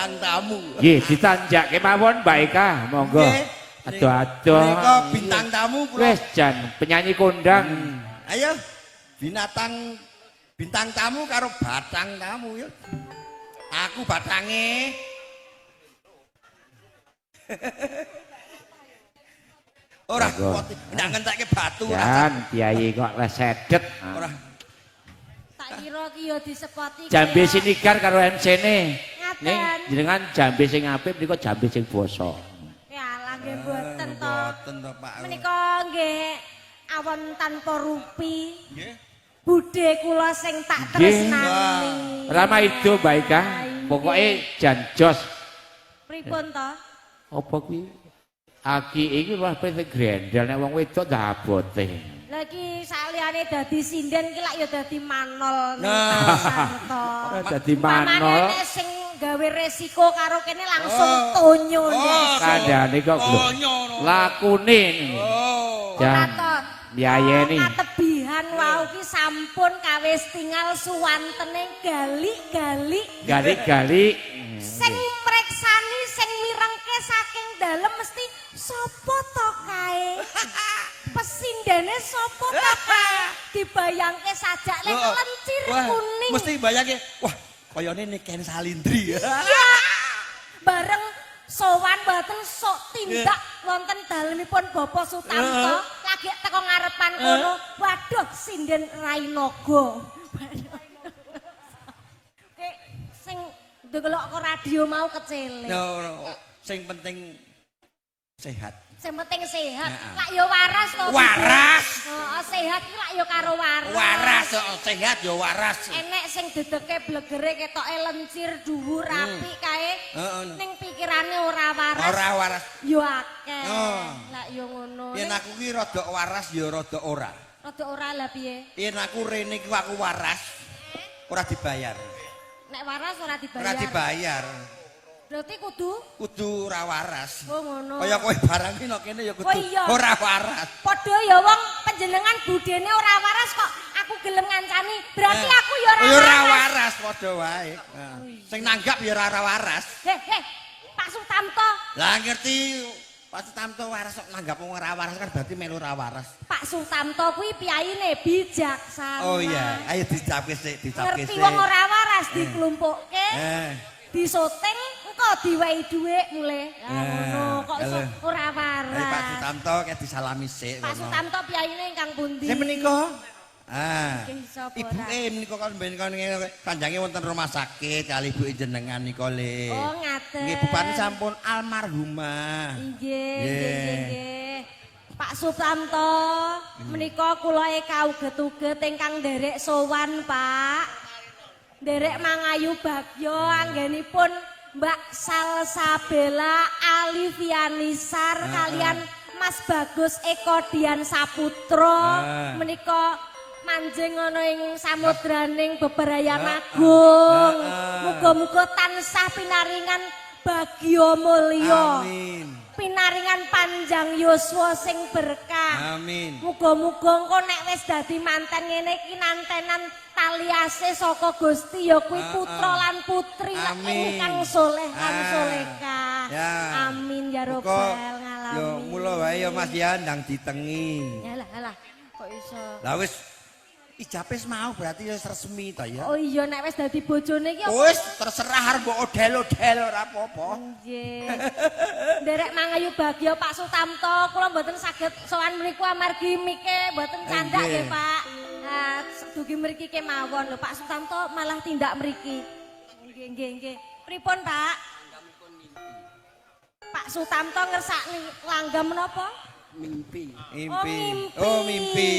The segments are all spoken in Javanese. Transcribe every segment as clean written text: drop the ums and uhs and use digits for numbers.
Batang tamu. Nggih, ditanjak kemawon Mbak Eka, monggo. Nggih. Adoh-adoh. Menika bintang tamu kula. Wis jan penyanyi kondang. Ayo binatang bintang tamu karo batang tamu ya. Aku batange. Ora Monggo. kuat, ndak ngentekke batu ora. Jan piyayi kok lesedet. Ora. Tak kira ki ya disepoti. Jambe sinigar karo MC-ne. Ngaten. Ning jenengan jambe sing apik menika jambe sing basa. Ya lah nggih mboten to. Mboten to, Pak. Menika nggih awon tanpa rupi. Nggih. Budhe kula sing tak Nggih. tresnani. Rama itu Mbak Eka, pokoke jan jos. Pripun to? Apa kuwi? Aki iki luwih penting grendel nek wong wedok dah abote. Lah iki saliyane dadi sinden ki lak ya dadi manol. Nah. Sarto. Dadi Umpamane manol. nek sing gawe resiko karo kene langsung Oh. tonyo. Oh, Kandhane kok lho. Tonyo no. Lakune. Oh. Jan biyayeni. Katebihan wau ki sampun kawis tingal suwantene gali-gali Gali-gali. sing mreksani sing mirengke saking dalem mesti sapa to kae? Pesindene sapa to kae? Dibayangke sajak lek Oh, lencir wah, kuning. Mesti bayangke, wah, kayane Niken Salindri. Ya. Bareng sowan mboten sok tindak wonten dalemipun Bapak Sutanto lagi teko ngarepan kono. Waduh, sinden Rainaga. Oke, sing ndelok ke radio mau kecele. No, no, sing penting sehat. Sing penting sehat. Heeh. Lak ya waras to. Bude. Waras. Heeh, sehat ki lak ya karo waras. Waras, oh, sehat ya waras. Enek sing dedeke blegere ketoke lencir dhuwur apik kae. Heeh. Ning pikirane ora waras. Ora waras. Ya akeh. Oh. Lak ya ngono. Yen aku ki rada waras ya rada ora. Rada ora lah piye? Yen aku rene ki aku waras, ora dibayar. Nek waras ora dibayar. Ora dibayar. Berarti kudu Kudu ora waras. oh ngono. Kaya kowe barang ki nek kene ya kudu Oh iya. ora waras. Padha ya wong panjenengan budene ora waras kok aku gelem ngancani. Berarti aku ya ora Ya ora waras. waras padha wae. Nah, sing nanggap ya ora waras. Heh, heh. Pak Sutamto, Lah ngerti Pak Sutamto waras kok nanggap wong ora waras kan berarti melu ora waras. Pak Sutamto kuwi piyayine bijaksana. Oh iya, ayo dicapke sik, dicapke Ngerti sik. wong ora waras diklumpukke, Eh. disoting engko diwehi dhuwit mulih. Ya Eh, ngono, kok iso kalau- ora waras. Ayo Pak Sutamto kayak disalami sik Pak ngono. Sutamto piyayine ingkang pundi? Sing menika. Ah. Nggih, sapa Ibuke menika kon ben kon ngene kanjange wonten rumah sakit kali ibuke jenengan nika le. Oh, ngaten. Nggih bupati sampun almarhumah. Nggih, Nggih. nggih, nggih. Pak Sutamto, menika kula kauget-uget ingkang nderek sowan, Pak. Nderek mangayu bagya anggenipun Mbak Salsabella Alifianisar kalian Mas Bagus Eko Dian Saputra menika manjing ana ing samudraning bebarayan agung. Muga-muga tansah pinaringan bagya mulya. Amin. Pinaringan panjang yuswa sing berkah. Amin. Muga-muga engko nek wis dadi manten ngene iki nantenan taliase saka Gusti ya kuwi putra lan putri Amin. ingkang soleh lan solehah. Ya. Amin ya Muga robbal ngalamin. Yo mula wae ya Mas ya ndang ditengi. Yalah alah kok iso. Lah wis ijabe wis mau berarti wis resmi ta ya. Oh iya nek wis dadi bojone iki apa? Wis terserah arep mbok odel-odel ora apa-apa. Nggih. Nderek mangayu bagya Pak Sutamto, kula mboten saged sowan mriku amargi mike mboten candak nggih Pak. Ah, dugi mriki kemawon lho Pak Sutamto malah tindak mriki. Nggih nggih nggih. Pripun Pak? Pak Sutamto ngersakne langgam menapa? Mimpi. Oh, mimpi. Oh, mimpi.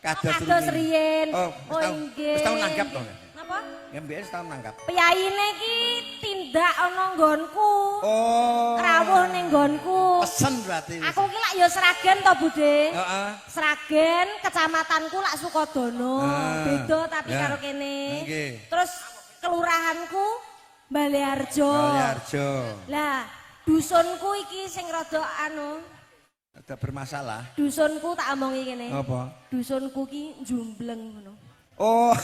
Kados Kados riyin. Oh, Oh, nggih. wis tau nanggap to? Napa? Ya mbiyen wis tau nanggap. Piyayine iki tindak ana nggonku. Oh. Rawuh ning nggonku. Pesen berarti. wis. Aku ki lak ya Sragen to, Bude. Heeh. Sragen, kecamatanku lak Sukodono. Ah, Beda tapi ya. karo kene. Nggih. Terus kelurahanku Baleharjo. Baleharjo. Lah, dusunku iki sing rada anu, Ada bermasalah. dusunku tak omongi kene. Apa? Dusunku ki jumbleng ngono. Oh.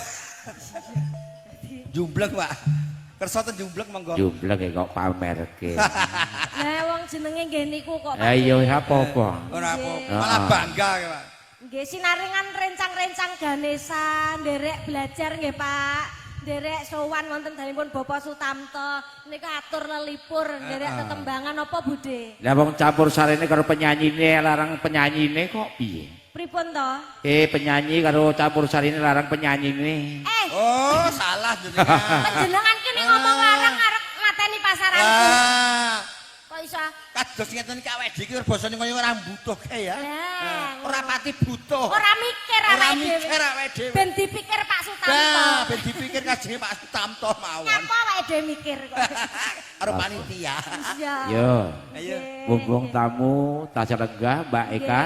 Jumbleng, Pak. Kersa ten jumblek monggo. Jumblek kok pamerke. Lah wong jenenge nggih niku kok. Lah iya ora apa-apa. Ora apa-apa, malah bangga Pak. Nggih sinarengan rencang-rencang Ganesha, nderek belajar nggih Pak. Nderek sowan wonten dalemipun Bapak Sutamto niku atur lelipur, nderek tetembangan apa Bude? Lah wong campur sarene karo penyanyine larang penyanyine kok piye? Pripun to? Penyanyi karo campur sarine larang penyanyine. Oh, salah jenengan. Panjenengan kene ngomong larang arep mateni pasaranku. Kok iso? Kados ngeten iki awake dhewe iki basane kaya ora butuh kae ya. Ora pati butuh. Ora mikir awake dhewe. Ora mikir awake dhewe. Ben dipikir Pak Sutamto. Lah, ben dipikir kajenge Pak Sutamto mawon. Ngapa awake dhewe mikir kok? Karo panitia. Iya. Yo. Ayo. Mumpung tamu tasih lenggah Mbak Eka.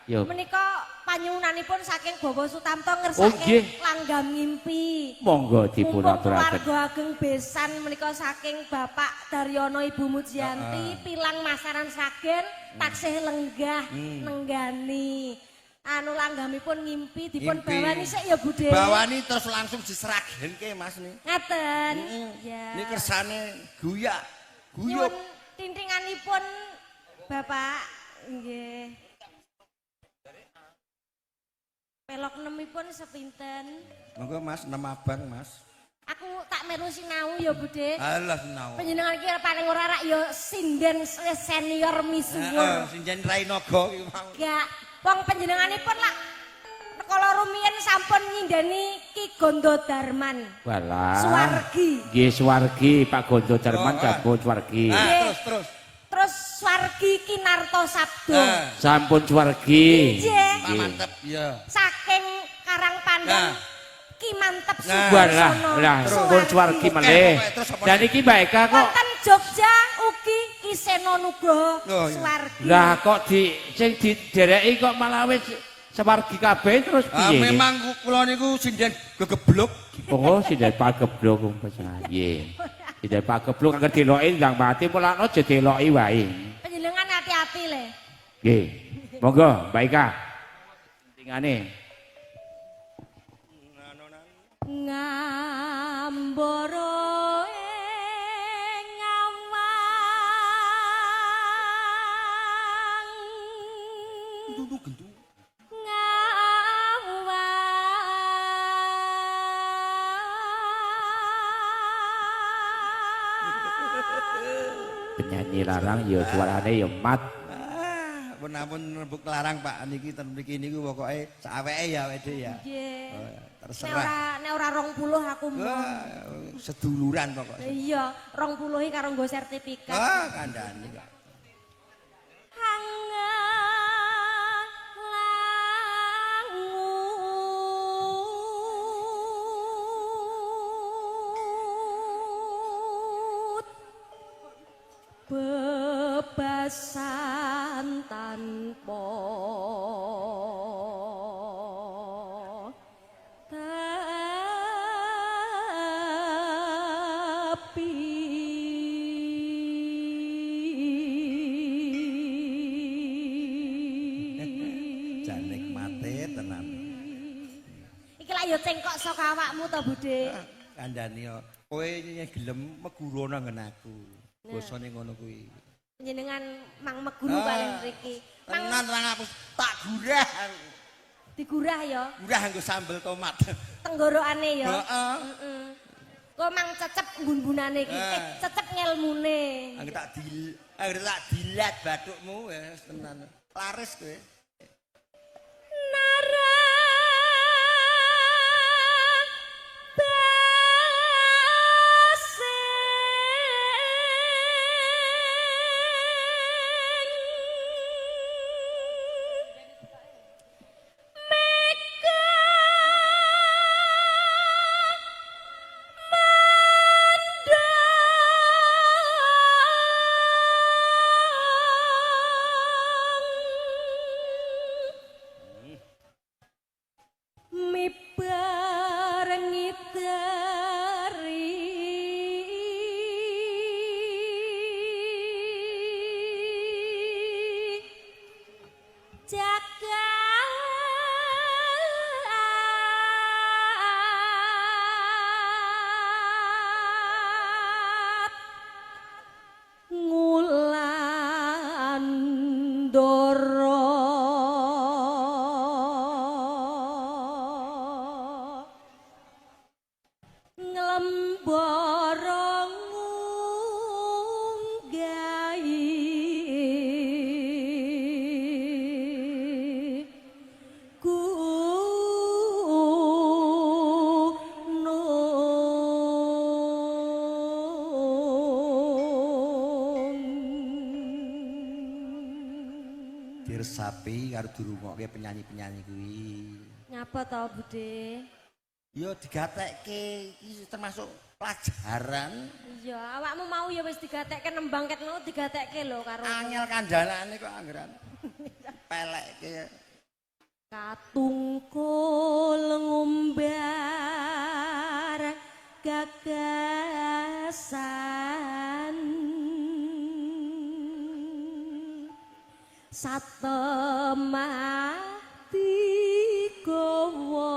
Yo. Menika panyuwunanipun saking Bapak Sutamto ngersake langgam ngimpi. Monggo dipun aturaken. Keluarga ageng besan menika saking Bapak Daryono Ibu Mujianti pilang Masaran Sragen taksih lenggah nenggani. Anu langgamipun ngimpi dipun bawani sik ya Bude. Bawani terus langsung diseragenke Mas ni. Ngaten. Ya. Niki kersane guyak. Guyub. Nyuwun tintinganipun Bapak nggih. Pelok nemipun sepinten? Monggo Mas, nem abang Mas. Aku tak melu sinau ya Bude. Alah sinau. Panjenengan iki paling ora rak ya sinden senior misuwur. Heeh, sinden Rai Naga iki mau. Gak, wong panjenenganipun lak kala rumiyin sampun nyindeni Ki Gondo Darman. Walah. Swargi. Nggih swargi Pak Gondo Darman sampun swargi. Nah, terus. Terus swargi Ki Narto Sabdo. Sampun swargi. Nggih. Mantep ya. Saking Karangpandan Ki Mantep Suwarsono. Lah, sampun swargi malih. Dan iki Mbak Eka kok wonten Jogja ugi Ki Seno Nugroho swargi. Lah kok di sing didereki kok malah wis swargi kabeh terus piye? Memang kula niku sinden gegebluk. Oh, sinden pagebluk umpamane. Nggih. Sinden pagebluk angger deloki ndang mati mulakno aja deloki wae. Panjenengan hati-hati le. Nggih. Monggo Mbak Eka. Tingane. Ngambara ing awang. Gentu. Penyanyi larang ya suarane ya mat. Pun rembug larang Pak niki ten mriki niku pokoke saweke ya awake dhewe ya. Nggih. Terserah. Nek ora 20 aku mau. Seduluran pokoke. Iya, 20 iki karo nggo sertifikat. Ah, kandhane kok. Bebasan tanpa tapi jan nikmate tenan. Iki lak ya cengkok saka awakmu to Bude. Kandhane yo kowe gelem megurana nggen aku. Bosone ngono kuwi. Panjenengan mang meguru paling mriki. Mang tenan ra ngapus tak gurah. Digurah ya. Gurah nggo sambel tomat. Tenggorokane ya. Heeh. Heeh. Kok mang cecep nggun-gunane iki. Cecep ngelmune. Angger tak dil, angger tak dilat bathukmu wis tenan. Laris kowe. Diresapi karo dirungokke penyanyi-penyanyi kuwi. Nyapa to, Bude? Ya digatekke iki termasuk pelajaran. Iya, awakmu mau ya wis digatekke nembang ket mau digatekke lho karo. Angel kandhanane kok anggeran. Pelekke. Katungkul ngumbar gagasan satemah digawa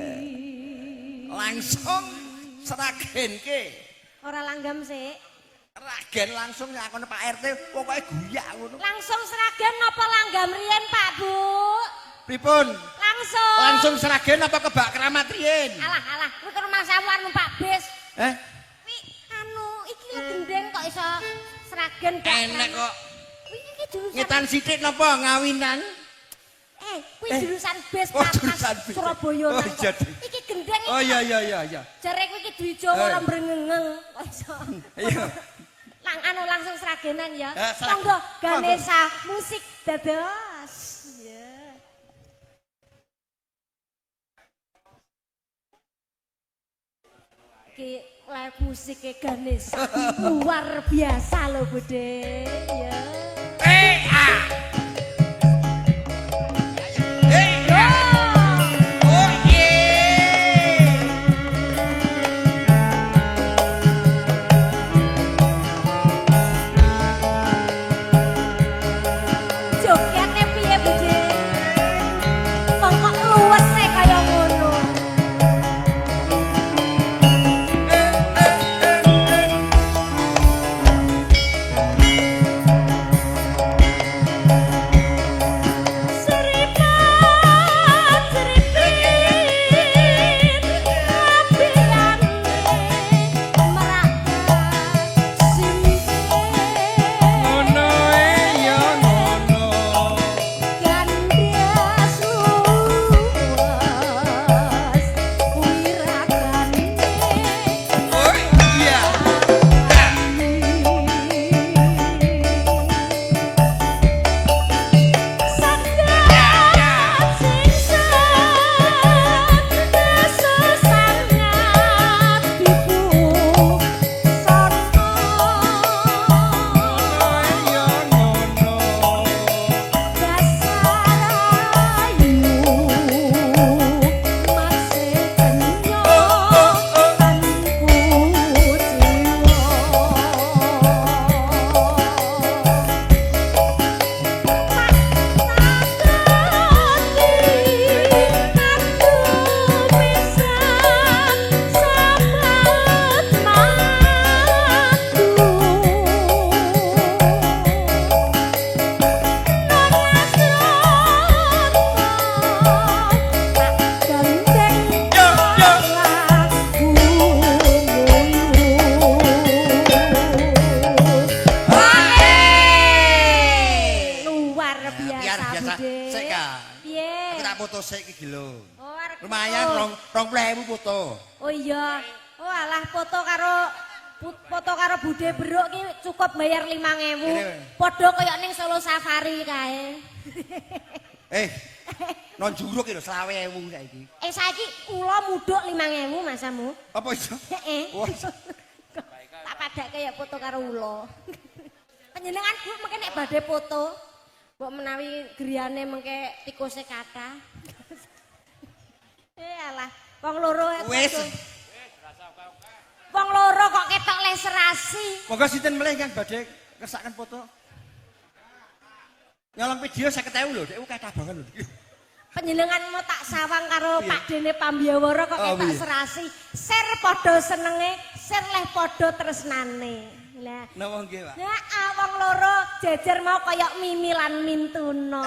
ngimpi. Langsung seragenke. Ora langgam sik. Seragen langsung ngakone Pak RT pokoke guyak ngono. Langsung seragen napa langgam riyen Pak Bu? Pripun? Langsung. Langsung seragen apa kebak keramat riyen? Alah alah, kuwi ke rumah sawan numpak bis. Eh? Kuwi anu iki lho gendeng kok iso seragen bak Enek kok. Kuwi iki jurusan Ngetan sithik napa ngawinan? Kuwi jurusan bis Oh, jurusan bis. Surabaya Oh, nang kok. iya. Iki gendeng iki. Oh iya iya iya iya. Jare kuwi iki Dwi Jawa ora mrengengeng. Kok iso. Iya. Lang anu langsung seragenan ya. Seragen. Monggo Ganesha musik dados. Ya. Iki live musike Ganesha luar biasa lho Bude. Ya. Eh ah. Eh ah. Oh yeah. Jogete piye Bude? Wong kok luwese kaya ngono. Seripat seripit abiyane merak simpit Ngono ya ngono. Gandas luas wiragane. Oh iya. Ya ngono. Yo yo. Luar biasa, Luar biasa. Bude. Sik, Kak. Piye? Aku tak foto sik iki lho. Oh, arep Lumayan foto. 20.000 foto. Oh iya. Oh alah foto karo foto karo Bude Beruk ki cukup bayar 5.000. Kene. Padha kaya ning Solo Safari kae. Eh. Non juruk iki lho 20.000 saiki. Eh saiki kula mudhuk 5.000 masamu. Apa iso? Heeh. Wah. Tak padake ya foto karo ula. Panjenengan Bu mengke nek badhe foto, mbok menawi griyane mengke tikuse kathah. Eh alah, wong loro Wis. Wong loro kok ketok le serasi. Monggo sinten melih kang badhe kersakaken foto. Nyolong video 50.000 lho, dek kathah banget lho. Panjenengan mau tak sawang karo Piye? Pak Dene Pambiyawara kok Oh, ketok piye? serasi. Sir padha senenge, sir leh padha tresnane. Lah, Napa nggih, Pak? nah, wong loro jejer mau kaya Mimi lan Mintuna.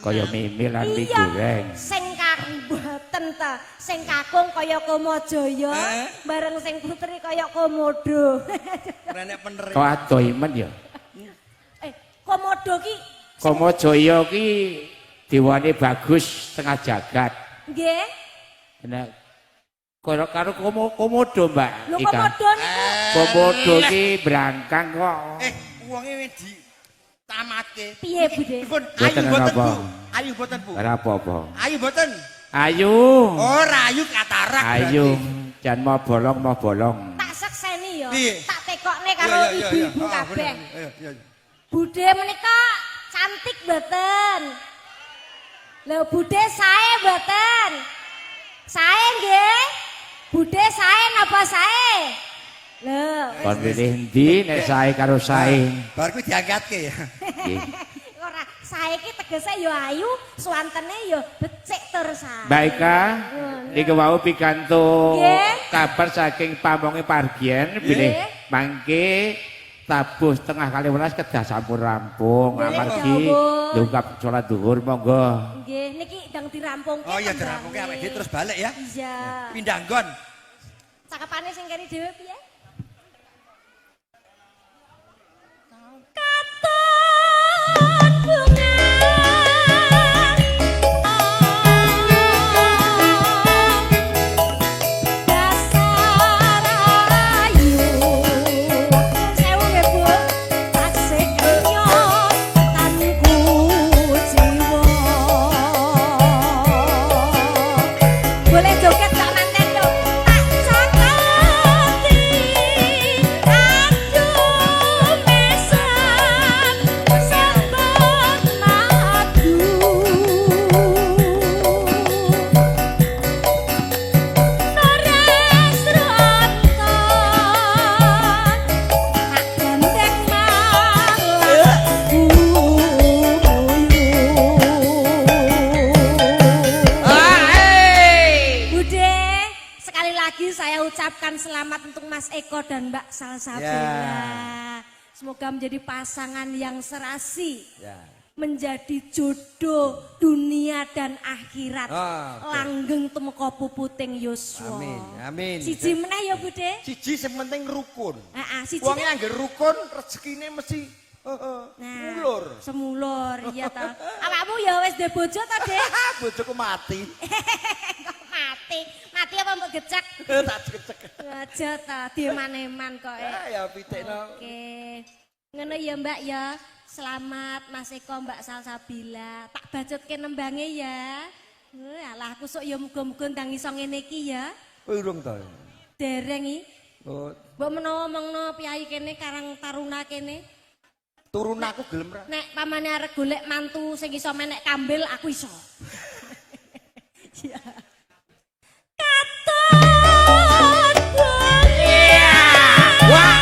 Kaya mimi lan mie Iya, goreng. sing kakung mboten ta, sing kakung kaya Kamajaya, Eh? bareng sing putri kaya Komodo. Ora enek pener. Kok adoh imen ya? Komodo ki Kamajaya ki dewane bagus setengah jagat. Nggih. Nek karo komodo, Mbak. Lho komodo niku. Komodo ki brangkang kok. Wonge wis di tamatke. Piye, Bude? Ayu boten, Bu. Ayu boten, Bu. Ora apa-apa. Ayu boten. Ayu. Ora ayu katarak. Ayu. Jan mau bolong mau bolong. Tak sekseni ya. Tak tekokne karo ibu-ibu kabeh. Bude menika cantik mboten? Lho Bude sae mboten? Sae nggih? Bude sae napa sae? Lho. Kon milih endi nek sae karo sae? Bar kuwi diangkatke ya. Nggih. Ora, sae iki tegese ya ayu, suwantene ya becik tur sae. Mbak Ika, niku wau pikantuk kabar saking pamonge Pargien bilih mangke tabuh 11:30 kedah sampun rampung amargi ndungkap salat zuhur monggo. Nggih, niki ndang dirampungke. Oh iya dirampungke awake dhewe terus balik ya. Iya. Pindah nggon. Cakepane sing kene dhewe piye? Katon bunga dasar ayu sewu nggih Bu tasik nyot tanku jiwa. Boleh joget tak manten yo. Tak cakati aduh mesan sebab madu. Nores ronton tak gandeng malah Bude, sekali lagi saya ucapkan selamat untuk Mas Eko dan Mbak Salsabila. Ya. Semoga menjadi pasangan yang serasi. Ya. Menjadi jodoh dunia dan akhirat. Ah, oke. Langgeng tumeka puputing yuswa. Amin, amin. Siji meneh ya Bude. Siji sing penting rukun. Heeh, siji Wong angger rukun rezekine mesti Nah, mulur. Semulur, iya ta. Awakmu ya wis duwe bojo ta, Dek? Bojoku mati. Kok mati? Mati apa mbok gecek? Tak gecek. Aja ta, dieman-eman kok. Ya pitekno. Oke. Ngono ya Mbak ya. Selamat Mas Eko, Mbak Salsabila. Tak bacutke nembange ya. Alah aku sok ya muga-muga ndang iso ngene iki ya. Oh urung to. Dereng iki. Oh, Mbok menawa omongno piyai kene Karang Taruna kene. Turun aku gelem ra. Nek pamane arep golek mantu sing iso menek kambil aku iso. Iya. Katon bunga. Wah.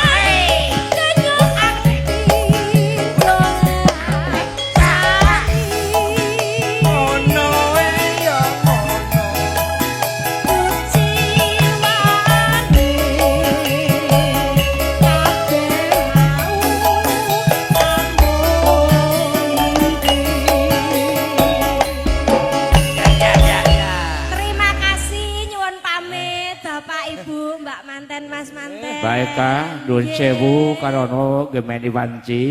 Ono ya ono. Terima kasih nyuwun pamit Bapak Ibu, Mbak Manten, Mas Manten. Baik, Kak, nuwun sewu karana gemeni wanci.